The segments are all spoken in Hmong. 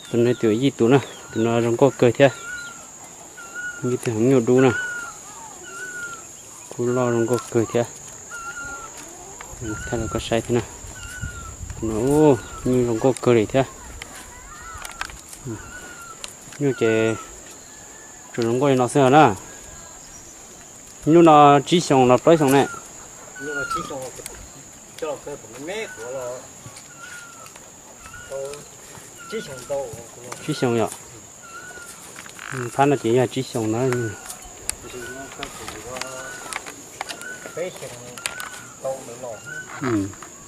Tus no tus yij tus na, tus no zoo nkauj kawg thiab. Yij tus heev nyuj dub na, kuj loj zoo nkauj kawg thiab. Thaij rau koj saib thiab na. Tus no nyuj zoo nkauj kawg li thiab. Nyuj ces tsuas zoo nkauj li no xwb na. Nyuj no tsib xyoos los plaub xyoos ne? Tsib xyoos yom. Phab no ces yog tsib xyoos na.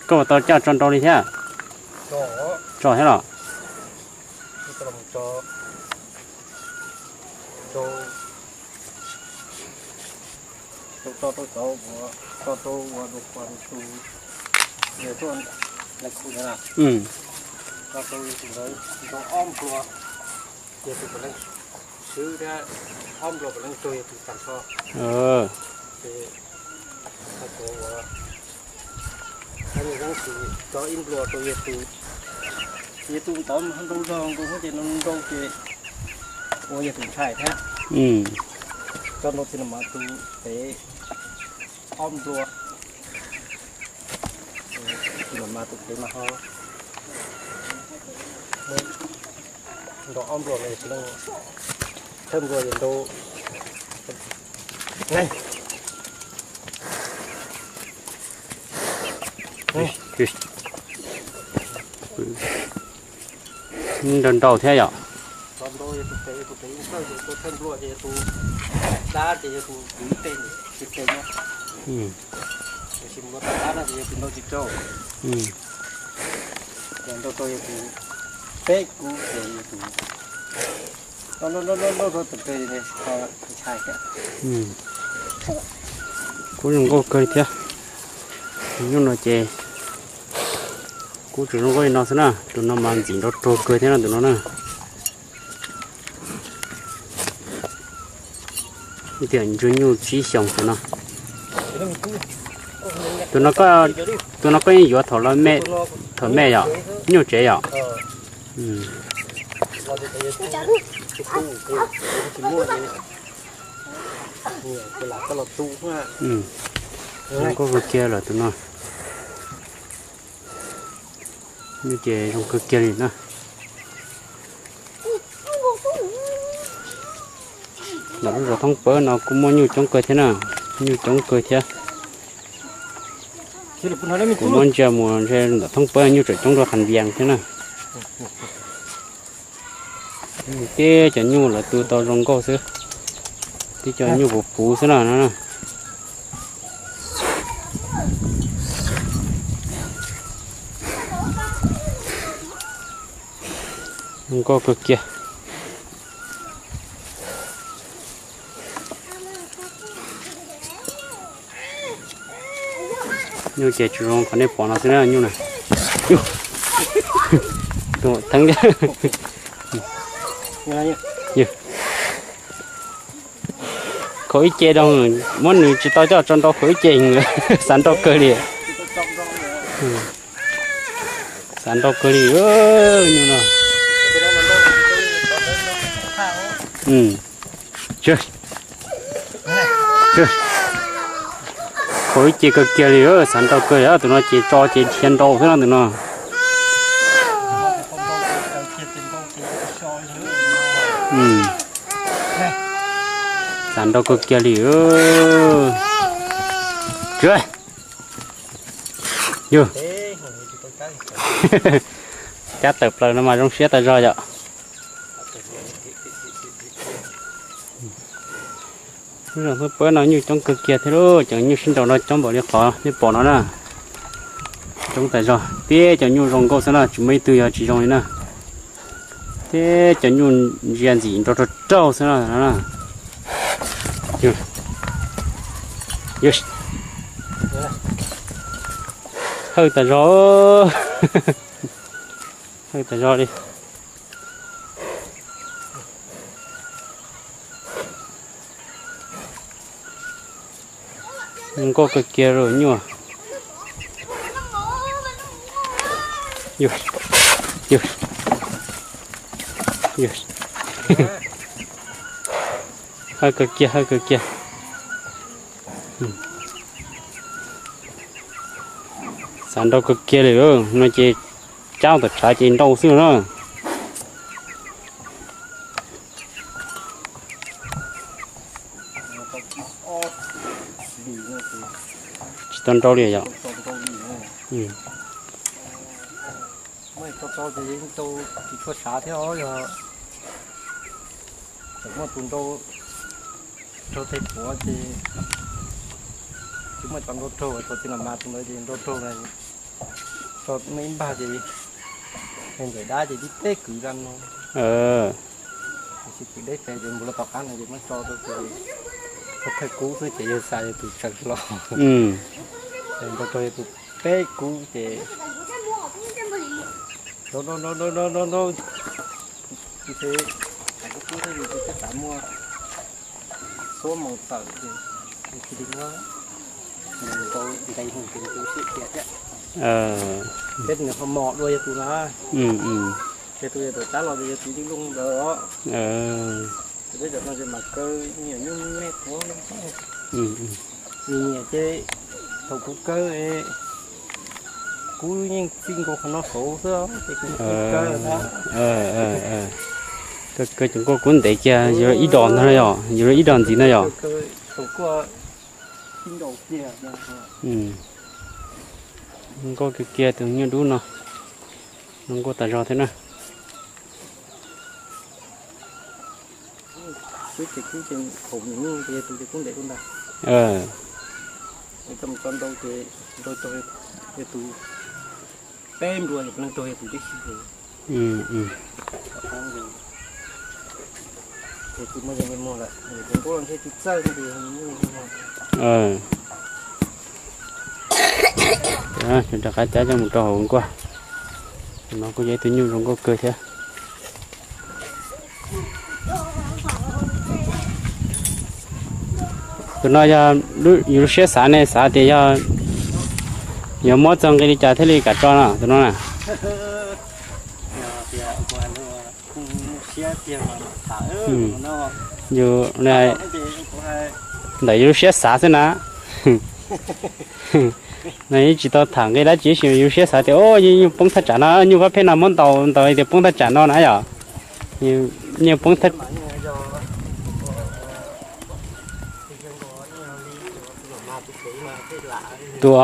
Koj puas tau coj tso nrau li thiab? Tso thiab los? Ob nplua, yog tus puav leej swb thiab, ob nplua puav leej raug yog tus tag nrho. Ces nws yeej tsis tso ib nplua rau yog tus, yog tus ntawd nrau zog nkaus ces nrau ces ua yog tus ntshai thiab. Tso nrau tsis no mas tus pem ob nplua, tsis no mas tus pem mas ho nrau ob nplua, thawj nplua yog nrau nrau nrau thiab yom. Kuj zoo nkauj kawg thiab. Nyuj no ces kuj tsuas zoo nkauj li no xwb na, tus no mas ntxim nrau ruag kawg thiab no tus no na. Tias ntsw nyuj tsib xyoos tus no. Tus no, tus no koj yeej yuav thaum me, thaum me yom, nyuj tsev yom. Zoo nkauj kawg kiag lawm tus no. Nyuj ces zoo kawg kiag li na. Ntawm lub zos Thoob Pawb no kuj muaj nyuj coob kawg thiab na, nyuj coob kawg thiab. Kuv muab ntsia mus ntshe ntawm Thoob Pawb nyuj tseem coob dua Qhas Vias thiab na. Tib cov nyuj lawv tu tau zoo nkauj xwb, tib cov nyuj puv puv xwb no na. Zoo nkauj kawg kiag. Nyuj ces tsuas zoo qhov nej pom no xwb na nyuj na. Tus theeb thiab. Khaum ib ce rau, muab nws tsis tau coj tso nrau khaum ib ce, xav nrau kawg li. Xav nrau kawg li nyuj no. Khaum ib ce kawg kiag li, xav nrau kawg li, tus no ces tso ces dhia nrau xwb no tus no. Xav nrau kawg kiag li. Yog cab tawm plaws no mas zoo siab tas zog yom. Lub zos Thoob Pawb no nyuj coob kawg kiag thiab lauj, cov nyuj sib nraus no coob npaum li qhov nej pom no na. Coob tas zog, tib cov nyuj zoo nkauj xwb na, tsis muaj ib tug yog tsis zoo li na. Tib cov nyuj ntsia ntxim nrau rau rau xwb na. Hawj tas zog, hawj tas zog li. Zoo nkauj kawg kiag li nyuj. Yog, yog, Hawb kawg kiag, hawb kawg kiag. Xav nrau kawg kiag li no ces cab tom tshav ces nrau xwb na. Tsis tau nrau li yom. Muab tso tso ces yeej tau tsis tshua sav thiab os, yog tseem muaj tus nrau raug tej puav ces tsis muaj cov nrau raug, tau tij no mas tus ntawd ces nrau raug na, tso muaj ib npag ces ncaim dab ces tib teb kwv zaj no. Tiam sis kwv deb pes ces npus los tom qab no ces muab tso rau ces thawj kub xwb ces yawg xav yog tus tseem los, nrau raug yog tus peb kub ces nrau nrau nrau nrau nrau nrau, ces hais kub kub thiab yus ces twb xav muaj xuab moos tawm ces nws cia li muab nws nrau nqis mus ces nws cia li siab tiag thiab. Peb nws ho mos dua yog tus na, yog tus yog tom tsab los ces yog tus tij looj ntawd os. Ces peb cov no ces mas kaw nyiam nyuj me qhuav, nyiam nyiam ces thaum kuv kaw, kuv yeej txij nkaus qhov no hauv xwb ces kuv kaw na. Kaw cov nkauj kub ntev kiag, yus ib dos ntag na yom, yus ib dos ntxiv na yom. Thaum kuj ib nraus kiag. Nkauj kiag kiag tus nyuj dub no, zoo nkauj tas zog thiab na. Xwb ces kub ces thaum nws nyuj ces tus ces kub ntev kub ntag. Tso mus tso nrau ces nrau raug yog tus peb nplua, yog leej raug yog tus tib si. Ces tus muaj yeej muag lawm, tus nquab los ntshe tus txawj no ces muaj yeej muag. Rov qab cab coj mus rau hauv nkuaj. Tus no kuj yog ib tug nyuj zoo nkauj kawg thiab. Tus no yog yus lub siab xav ne, xav tias yog yuav muab txog nqi li cas thiaj li kam tso no tus no na? Yus ntawm yus lub siab xav xwb na. No yeej tsis tau tham nqi dab tsi, tab sis yus lub siab xav tias o, nyuj poob thaj tsam no, nyuj pab pheej no muab ntaus ntaus tias poob thaj tsam no na yom. Nyuj poob thaj Tus,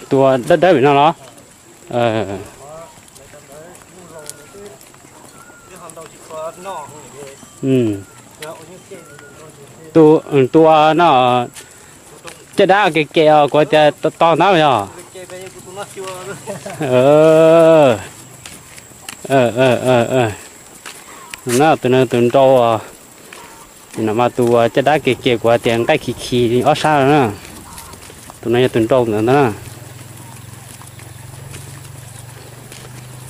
tus dawb dawb pem no los? Tus, tus no, caj dab kem kem os, kuv tias to ntawd yog. No tus no tus nrau, no mas tus caj dab kem kem kuv tias nqaij khi khi ob sab no na. Tus no yog tus nrau ntawd ntag na.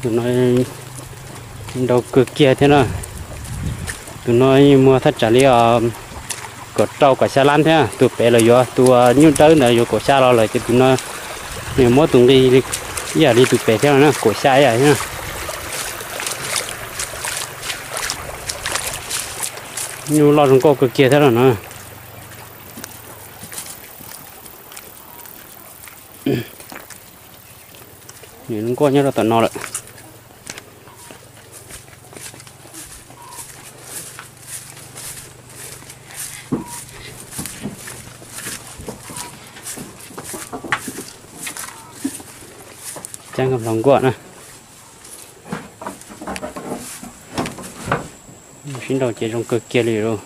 Tus no nrau kawg kiag thiab na. Tus no yeej muag thaj tsam li kaum rau kaum xya lab thiab. Tus pem los yuav, tus nyuj dawb ntawd yuav kaum xya los lawm ces tus no nws muab tus nqi ib yam li tus pem thiab na, kaum xya ib yam thiab na. Nyuj loj zoo nkauj kawg kiag thiab no na. Nws nkuaj nyob rau tom no lawm. Cab nkag hlo nkuaj na. Sib nrau ces zoo kawg kiag li lauj.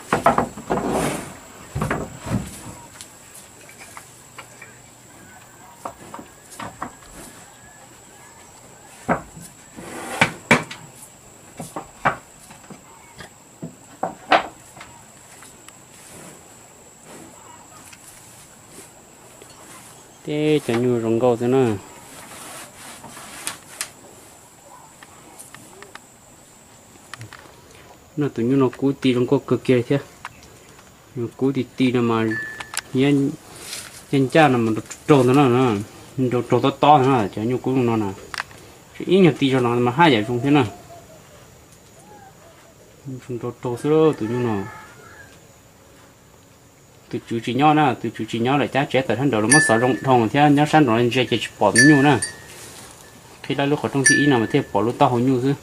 Teb cov nyuj zoo nkauj xwb na. No tus nyuj no kub ti zoo nkauj kawg kiag thiab. Kub ti ti no mas ncaj ncaj no mas nrau raug ntag na, nrau raug tob tob ntag na, cov nyuj kub no na. Tsis ib nyuag ti zog no mas haj yam zoo thiab na. Rau rau xwb tus nyuj no. Tus tswv tsis nyob na, tus tswv tsis nyob lawm, cab tsev tawm sab nraud los muab xov zoo dhau thiab nyob sab nraud ntsia ces tsis pom tus nyuj na. Qhib lawv lub qhov rooj thib ib no mas thiaj pom lub taub hau nyuj xwb.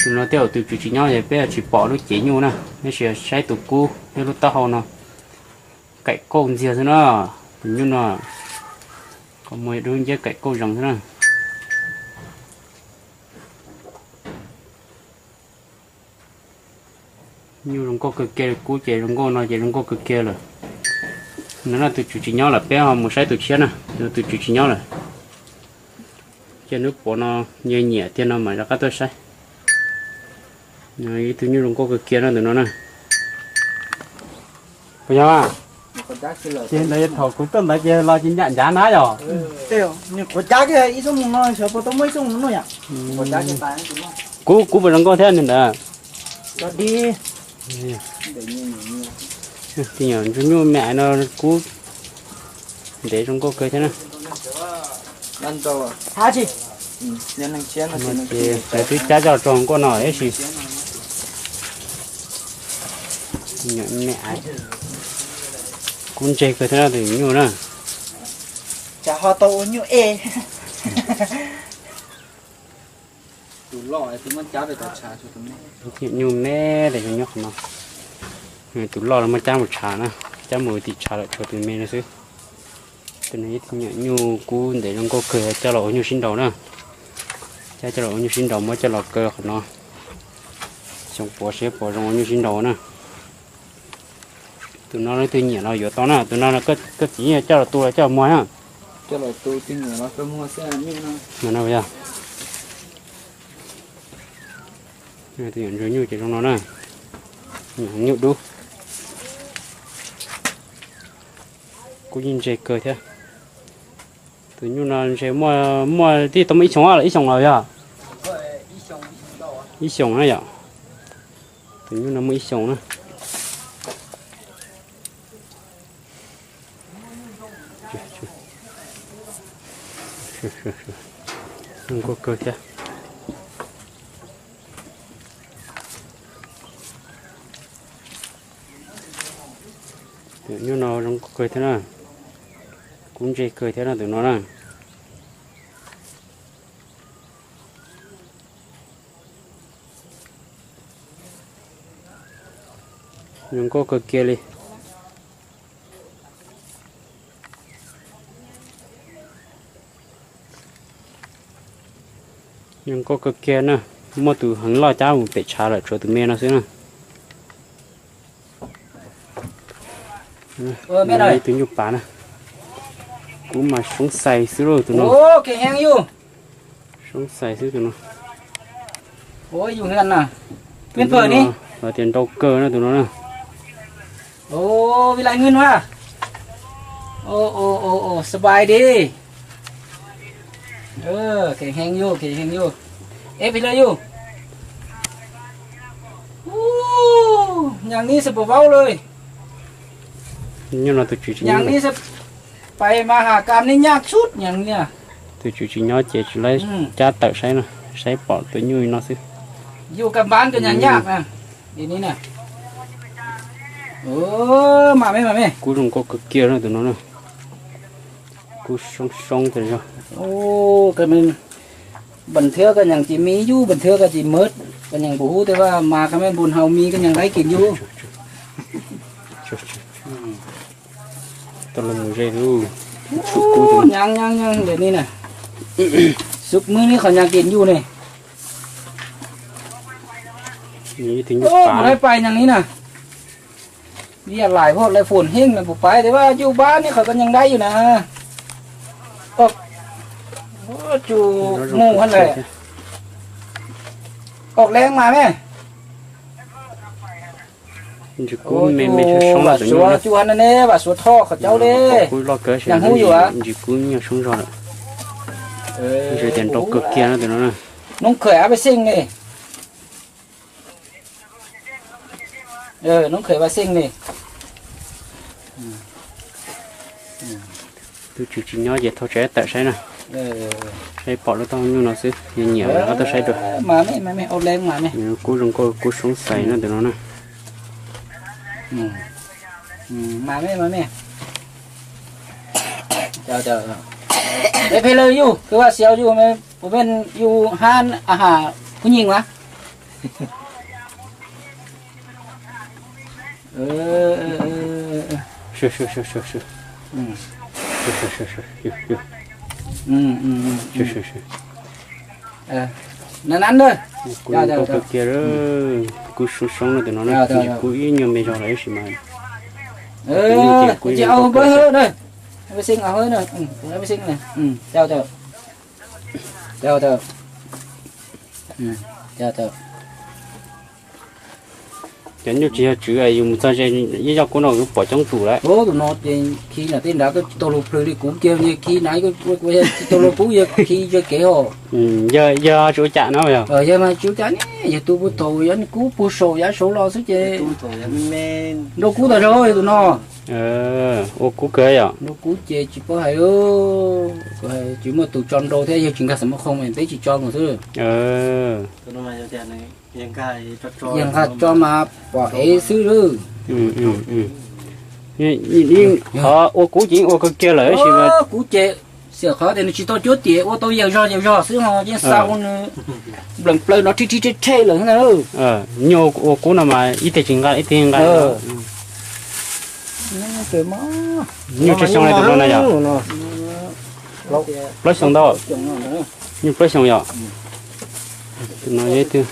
Tus no tej zaum tus tswv tsis nyob es peb tsis pom lub cev nyuj na, peb sim saib tus kub thiab lub taub hau no. Kaim kauj ntxiag xwb na, tus nyuj no. Qhov muag dub nciab kaim kauj zees xwb na. Nyuj zoo nkauj kawg kiag li, kub ces zoo nkauj no ces zoo nkauj kawg kiag lawm. No no tus tswv tsis nyob lawm, peb ho mus saib tus tshiab na. Tus tswv tsis nyob lawm. Ces hnub puav no nyias nyiam tiag no mam rov qab tuaj saib. Ib tug nyuj zoo nkauj kawg kiag no tus no na. Puas yog? Ces ntawd thaum kuv tuaj ntawd ces los ces ncaj ncav na yom. Nws quav cab kiag ib xub mus no, xyov puas tau muaj ib xub mus no yom. Kub, kub puas zoo nkauj thiab nws ntawd? Cov di. Tus nyuj me no kub ntev zoo nkauj kawg thiab na. Ces lawv twb cab coj tso nkuaj no ib si. Me, kub ntseg kawg thiab na tus nyuj na. Cas ho tau ua nyuj e. Nyuj me, tus nyuj qhov no. Tus loj los muab cab mus tshav na, cab mus tim tshav lawm tshuav tus me no xwb. Tus no ib tug nyuam nyuj kub ntev zoo nkauj kawg, coj los ua nyuj sib nraus na. Cab coj los ua nyuj sib nraus, muab coj los kaw qhov no. Xyov puas siab puas zoo ua nyuj sib nraus na. Tus no leej twg nyiam los yuav tau na, tus no koj txiv coj los tu los coj los muag na. Coj los tu, tus nyiam los kaw muag xwb. No yog tus nyuam ntsuag nyuj ces zoo no na. Nyuam nyuj dub. Kub yeej ntseg kawg thiab. Tus nyuj no ntshe muaj, muaj tib tau muaj ib xyoos los ib xyoos los yog? Ib xyoos na yom. Tus nyuj no muaj ib xyoos na. Zoo nkauj kawg thiab. Tus nyuj no zoo nkauj kawg thiab na. Kub ntseg kawg thiab no tus no na. Zoo nkauj kawg kiag li. Zoo nkauj kawg kiag na. Muaj tus heev loj cab mus pem tshav lawm tshuav tus me no xwb na. Ib tug nyuj pav na. Kub mas soob xais xwb lauj tus no. Soob xais xwb tus no. Los tias nrau kawg na tus no na. สบายดี แข็งแรงอยู่ แข็งแรงอยู่ อย่างนี้สิบ่เว้าเลย Nyuj no tus tswv tsis nyob. อย่างนี้สิ ไปมาหากันนี่ยากสุดอย่างเนี้ย Tus tswv tsis nyob ces tsis laib cab tawm saib no, saib pom tus nyuj no xwb. อยู่กับบ้านก็ยังยากนะ ทีนี้เนี่ย เออ มาไหม มาไหม Kub zoo nkauj kawg kiag no tus no na. Kub soob soob tas zog. โอ้ ก็มัน บางเทื่อก็ยังจะมีอยู่ บางเทื่อก็จะหมด ก็ยังบ่ฮู้ แต่ว่ามาก็แม่นบุญเฮามีก็ยังได้กินอยู่ Tau los mus ze lub tsum kub. ยังยังยัง เดี๋ยวนี้นะ สุกมื้อนี้เขายังกินอยู่นี่ Ib tug nyuj pav. บ่ได้ไปอย่างนี้นะ เวียกหลายโพดเลย ฝนแฮงนะ บ่ไป แต่ว่าอยู่บ้านนี่เขาก็ยังได้อยู่นะ ออก โอ้ จูหมู่หั่นแหละ ออกแรงมาแม่ Ntsis kub me me soob soob lawm tus nyuj na. จูหั่นนั่นแหละ ว่าสัวทอเขาเจ้าเด้ Kub loj kawg, ยังฮู้อยู่อะ ntsis kub nyuj soob zog lawm. เออ Ntsis tias nrau kawg kiag no tus no na. น้องเขยเอาไปสิ่งนี่ เออ น้องเขยว่าสิ่งนี่ Tus tswv tsis nyob ces thauj tsev tawm saib na. Saib pom lub taub hau nyuj no xwb, nyiam nyiam rov qab tuaj saib dua. Kub zoo nkauj kub soob xais no tus no na. Peb pheej lawv yug, kwv vaj xiaus yug, peb yug hab a has kuv nyiam mas. Kub zoo nkauj kawg kiag, kub soob soob no tus no na, kub ib nyuag me zog lawm tab sis mas kub zoo nkauj kawg. Cov nyuj tsis yog tswv, yus mus txog ze ib zoj kub no kuv pom coob tus lawm. Tus no ces khi na tej nrad koj tsis tau luag plhws li, kuv kiag khi na tsis tau luag pub yog khi ze kev hos. Yog tsis ua cas no yog. Yog mas tsis ua cas ne, yog tus puag thaum yog kub puag saum yav saud los xwb ces nrau kub tas zog yog tus no. Ua kub kawg yom. Nrau kub ces tsis paub hais, tsis muaj tus tso nrau thiab, yog tsis nkag xam mab qhoo peb tsis tso mus xwb. Yog nkag tso mas pom ev xwb lawm. Qhov ua kub ces yeej ua kawg kiag lawm tab sis mas kub ces xiam qhov tias nws tsis tau cuab tiam, ua tau yawg zog yawg zog xwb ho yeej xa ua nws nplees plaws no rhib rhib rheb rheb lawm na. Nyuj ua kub no mas ib teg tsis nqa ib teg nqa. Nyuj tsawg xyoo na tus no na yom? Plaub xyoo ntau. Nyuj plaub xyoo yom? Tus no yog ib tug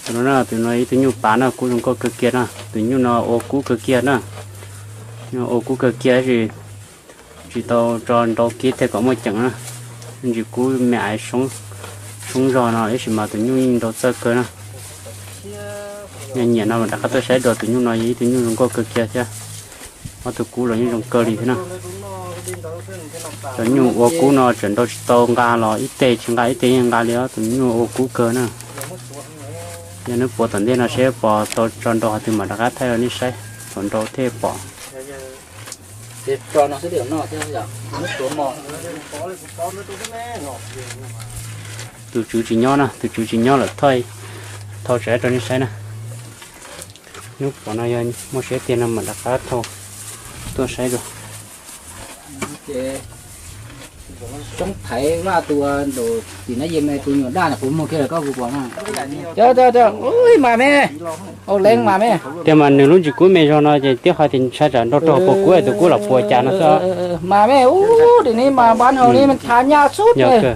Tus no na, tus no ib tug nyuj pav na, kub zoo nkauj kawg kiag na, tus nyuj no ua kub kawg kiag na. Ua kub kawg kiag tab sis tsis tau tso nrau kib thiaj kom muaj ceem na. Ntsis kub me aiv soob zog no tab sis mas tus nyuj yeej nrau txawj kawg na. Yog nyiam no mas rov qab tuaj saib dua, tus nyuj no yog ib tug nyuj zoo nkauj kawg kiag thiab. Ob tug kub los yeej zoo kawg li thiab na. Cov nyuj ua kub no tseem nrau tsis tau nqa los ib teg tsis nqa ib teg yeej nqa li os, tus nyuj ua kub kawg na. Yog neb puas tom ntej no seb puas tau tso nrau qhov twg mam rov qab thaij rau nej saib thaum nrau thiaj pom. Tus tswv tsis nyob na, tus tswv tsis nyob lawm, thauj tsawv rau nej saib na. Hnub pom no yog muaj siab tiag no mam rov qab thauj tuaj saib dua. Tsoob Thaiv Vaj tus nraum tim na yem tus nyuam daj na kuv muag kiag lawm koj kuv pom na. Mas me, au leej mas me. Tiag mas nws lub ntsis kub me zog no ces twb qhov tias ntshai tsam nrau rau puas kub tus kub los puas cas no xwb. Mas me, ub, tim ni mas npab hau ni mas thav nyaj xub,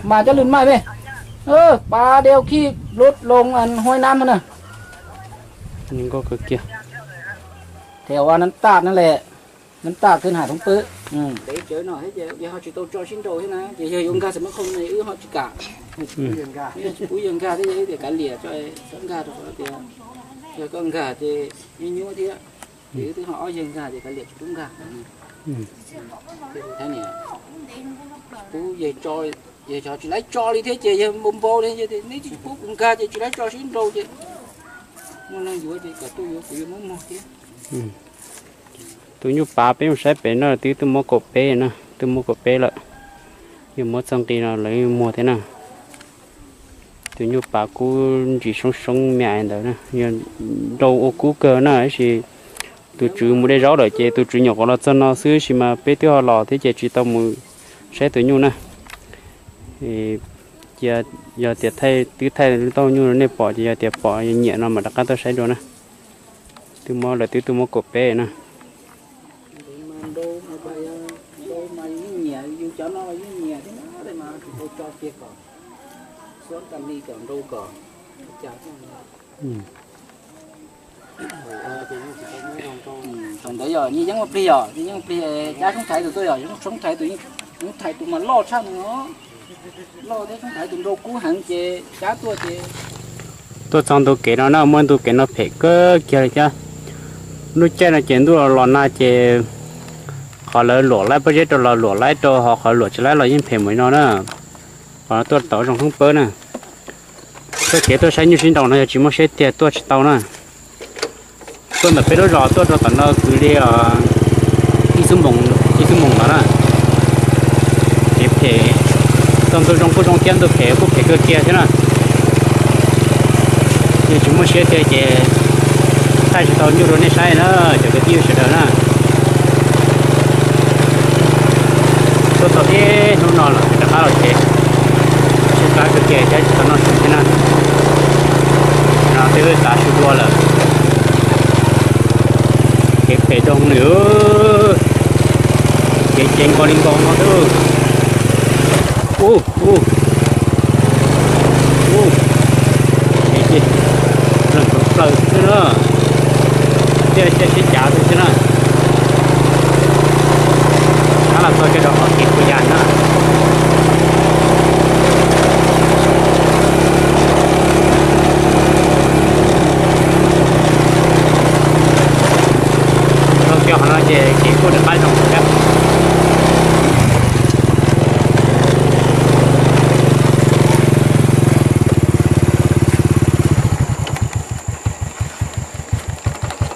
mas coj lwm maij me. Pas dej khi lub loo huaj nab na. Nkauj kawg kiag. Thaum ua nab taj na le, nab taj kwj ha thoob pwb. Ntev tsawv no thiab ces yog ho tsis tau tso sib nrau thiab na, ces yog yuav nkag xam mab qhoo ne wb ho tsis kam. Wb tsis pub yawg nkag thiab, yog wb tias kav liam tso, txhob nkag rau qhov tias yog koj nkag ces nyuaj nyuaj thiab. Ces wb twb ho ob yawg nkag ces kav liam tsis pub nkag. Thiab niam, pub yawg tso, yawg tsis laib tso li thiab ces yawg npau npau li, neb tsis pub kuv nkag ces tsis laib tso sib nrau ces muaj neeg yuav ces kom tuaj yuav kuv yuav muab muag thiab. Tus nyuj pav peb mus saib pem no twb tuaj muab kaum peb na, twb muab kaum peb lawm. Yog muab txog nqi no lawv muag thiab na. Tus nyuj pav kub ntsis soob soob me ntawd na, yog nrau ua kub kawg na, tab sis tus tswv mus de zaub lawm ces tus tswv nyuam qhuav los txog no xwb, tab sis mas peb twb ho los thiab ces tsis tau mus saib tus nyuj na. Cia yog tias thaij, twb thaij lub taub hau nyuj nej pom ces yog tias pom nyiam no mas rov qab tuaj saib dua na. Twb muab lawv twb tuaj muab kaum peb na. Thaum ntawd yog nyias yeeb ua plig, yog nyias yeeb ua plig, cab soob thaiv tus tuaj, yog soob thaiv tus, soob thaiv tus mas loj tshaj no, loj thiab soob thaiv tus nrau kub heev ces cab tuaj ces. Tuaj txog ntu kev no na, muaj ntu kev no phem kawg kiag li thiab. Lub caij no ces ntuj los los nag ces qhov lawv luam laib pob zeb rau los luam laib rau, ho qhov luam tsis laib los yeej phem mus li no na. Qhov no tuaj tau zoo thoob pawb na. Txoj kev tuaj saib nyuj sib nrau no yog tsis muaj siab tiag tuaj tsis tau na. Tuaj ntawm peb lub zos tuaj rau tom no kwv li ib xuab moos, ib xuab moos no na. Kev phem, txog ntu zoo kuj zoo thiab ntu phem kuj phem kawg kiag thiab na. Yog tsis muaj siab tiag ces thaij tsis tau nyuj rau nej saib na, cov kwv tij sawv daws na. Tuaj tau ib hnub no los rov qab los tsev, sib qab kawg kiag thiab tsis tau noj su thiab na. No twb tav su dua lawm. Kev phem doog nws, kev ceev nkaus li nkaus no xwb. Ub, ub, ub, kev ces leej txhua plaws xwb na, thiaj thiaj sib cav xwb na. Rov los txog kiag rau qhov kev puas yas na. Txog kiag qhov no ces kev kuj rov qab zoo thiab.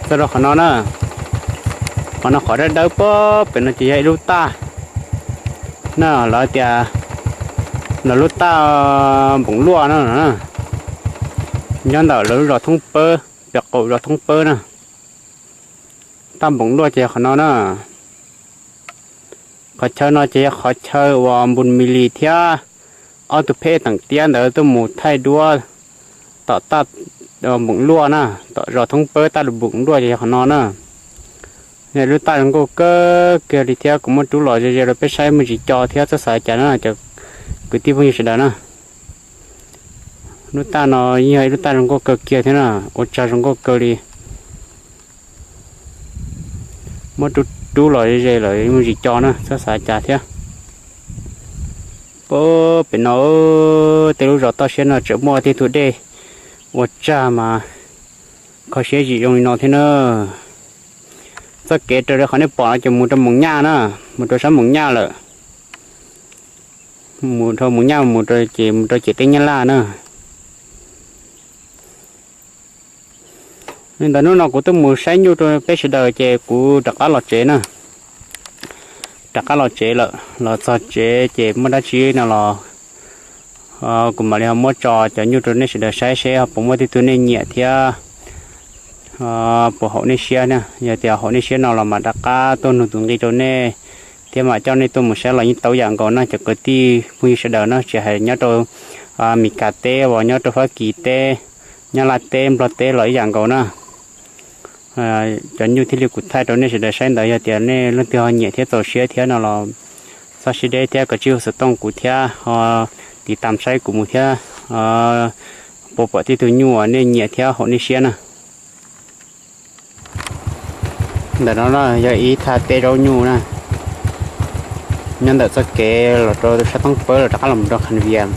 Txog rau qhov no na, qhov no qhov dawb dawb pob pem no ces yog ib lub taj na, lawv tias lawv lub taj Npoom Luaj no na, nyob ntawm lawv lub zos Thoob Pawb, pem qaum zos Thoob Pawb na. Taj Npoom Luaj ces yog qhov no na. Qhov chaw no ces yog qhov chaw uas Npus Mis Lis thiab ob tug pheb Teem Tiab ntawd tuaj mus thaij duab tom taj Npoom Luaj na, tom zos Thoob Pawb taj Npoom Luaj ces yog qhov no na. Lub taj zoo nkauj kawg kiag li thiab kuv muab rub los ze ze rau peb saib me ntsis co thiab txhob xav cas na cov kwv tij phooj ywg sawv daws na. Lub taj no yeej yog ib lub taj zoo nkauj kawg kiag thiab na, ua tsag zoo nkauj kawg li. Muab rub rub los ze ze lawm me ntsis co na txhob xav cas thiab. Pem no tej lub zos toj siab no tseem muaj tej tug dej ua tsag mas kho siab zim zoo li no thiab na. Txoj kev raws li qhov nej pom no ces mus rau Moos Nyaj na, mus rau sab Moos Nyaj lawm. Mus dhau Moos Nyaj mus rau ces mus rau ciam teb Nyab Laj na. Li ntawd hnub no kuv twb mus saib nyuj rau peb sawv daws ces kuv rov qab los tsev na. Rov qab los tsev lawm, los txog tsev ces muaj dab tsi no los kuv mam li ho muab tso cov nyuj rau nej sawv daws saib seb ho puas muaj tej tug nej nyiam thiab puas haum nej siab na. Yog tias haum nej siab no los mam rov qab tuaj nug tus nqi rau nej thiab mam coj nej tuaj mus saib los yeej tau yam nkaus na cov kwv tij phooj ywg sawv daws na, tsis hais nyob rau Mes Kas teb uas nyob rau Fab Kis teb, Nyab Laj teb, Nplog teb los ib yam nkaus na. Cov nyuj thiaj li kuv thaij rau nej sawv daws saib ntawd yog tias nej leej twg ho nyiam thiab txaus siab thiab no los txhob siab deb thiab kom tsij hu xov tooj kuv thiab ho tiv tam saib kuv mus thiab puas pom tej tug nyuj uas nej nyiam thiab haum nej siab na. Ntawm no yog ib thaj teb zaub nyuj na, nyob ntawm txoj kev los rau sab Thoob Pawb los rov qab los rau Khas Vias.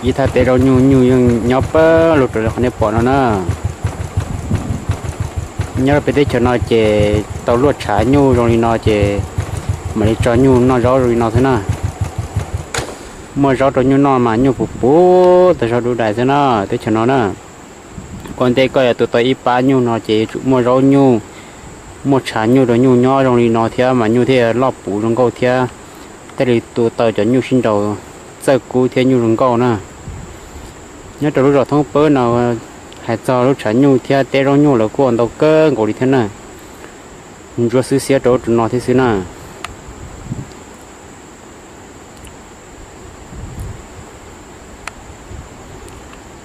Ib thaj teb zaub nyuj, nyuj yeej nyob pawg lug raws li qhov nej pom no na. Nyob rau peb teb chaws no ces tau luaj tshav nyuj zoo li no ces mam li tso nyuj noj zaub zoo li no xwb na. Muaj zaub rau nyuj noj mas nyuj puv puv tag zog dub dais xwb na, teb chaws no na. Ua ntej koj yuav tu tau ib pab nyuj no ces yuav tsum muaj zaub nyuj, muaj tshav nyuj rau nyuj nyob zoo li no thiab mas nyuj thiaj loj puv zoo nkauj thiab thiaj li tu tau cov nyuj sib nraus txawj kub thiab nyuj zoo nkauj na. Nyob rau lub zos Thoob Pawb no hais txog lub tshav nyuj thiab teb zaub nyuj lawv kuj ua ntau kawg nkaus li thiab na. Ntsuab xwb xiab rau ub rau no thiab xwb na.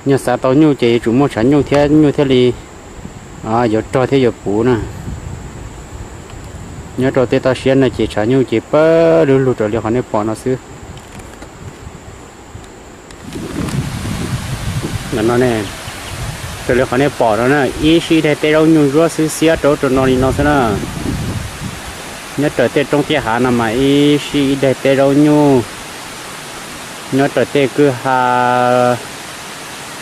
Yog xav tau nyuj ces yuav tsum muaj tshav nyuj thiab nyuj thiaj li yuav rog thiab yuav puv na. Nyob rau tej toj siab no ces tshav nyuj ces pawg lug lug raws li qhov nej pom no xwb. Ntawm no ne, raws li qhov nej pom no na, ib sij ib daig teb zaub nyuj ntsuab xwb xiab rau ub rau no li no xwb na. Nyob raws tej roob tej hav no mas ib sij ib daig teb zaub nyuj. Nyob raws tej kwj ha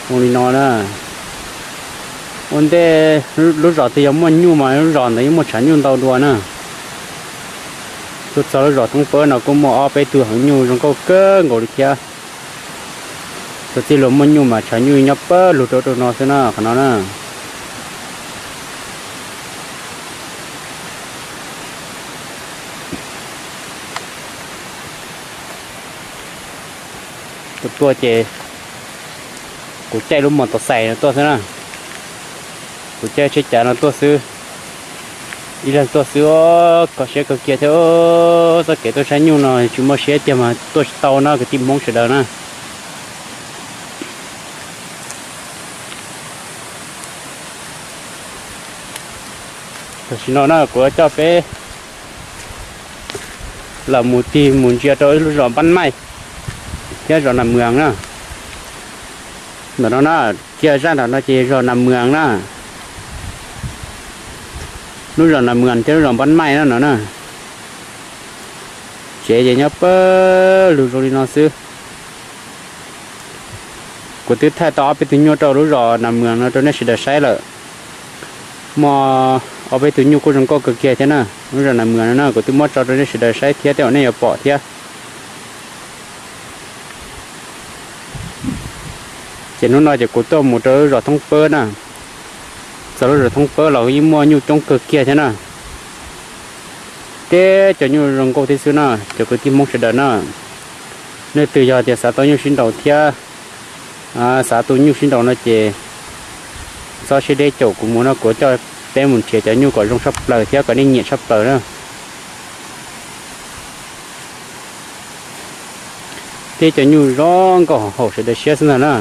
zoo li no na. Ua ntej lub zos twg yog muaj nyuj mas lub zos ntawd yeej muaj tshav nyuj ntau dua na. Tuaj txog lub zos Thoob Pawb no kuj muaj ob peb tug heev nyuj zoo nkauj kawg nkaus li thiab. Thaum txij luag muaj nyuj mas tshav nyuj nyob pawg lug rau rau no xwb na, qhov no na. Kuv tuaj ces kuv caij lub mos tos xais no tuaj xwb na. Kuv caij tsheb cav no tuaj xwb. Ib leeg tuaj xwb, kho siab kawg kiag thiab. Txoj kev tuaj saib nyuj no tsis muaj siab tiag mas tuaj tsis tau na kwv tij Hmoob sawv daws na. Tam sim no na kuv coj peb los mus tig mus ntsia rau lub zos Npab Maij thiab zos Nas Mwas na. Ntawm no na, kiag zaj nram no ces zos Nas Mwas na. Lub zos Nas Mwas thiab lub zos Npab Maij na no na. Tsev ces nyob pawg lug zoo li no xwb. Kuv twb thaij tau ob peb tug nyuj rau lub zos Nas Mwas no rau nej sawv daws saib lawm. Muaj ob peb tug nyuj kuj zoo nkauj kawg kiag thiab na. Lub zos Nas Mwas no na kuv twb muab tso rau nej sawv daws saib thiab tej zaum nej yuav pom thiab. Ces hnub no ces kuv tuaj mus rau lub zos Thoob Pawb na. Txog lub zos Thoob Pawb los yeej muaj nyuj coob kawg kiag thiab na. Teb cov nyuj zoo nkauj thiab xwb na, cov kwv tij Hmoob sawv daws na. Leej twg yog tias xav tau nyuj sib nraus thiab xav tu nyuj sib nraus no ces txhob siab deb caum kuv mus no, kuv coj peb mus nrhiav cov nyuj kom zoo tshaj plaws thiab kom nej nyiam tshaj plaws na. Teb cov nyuj zoo nkauj haum sawv daws siab xwb ntag na.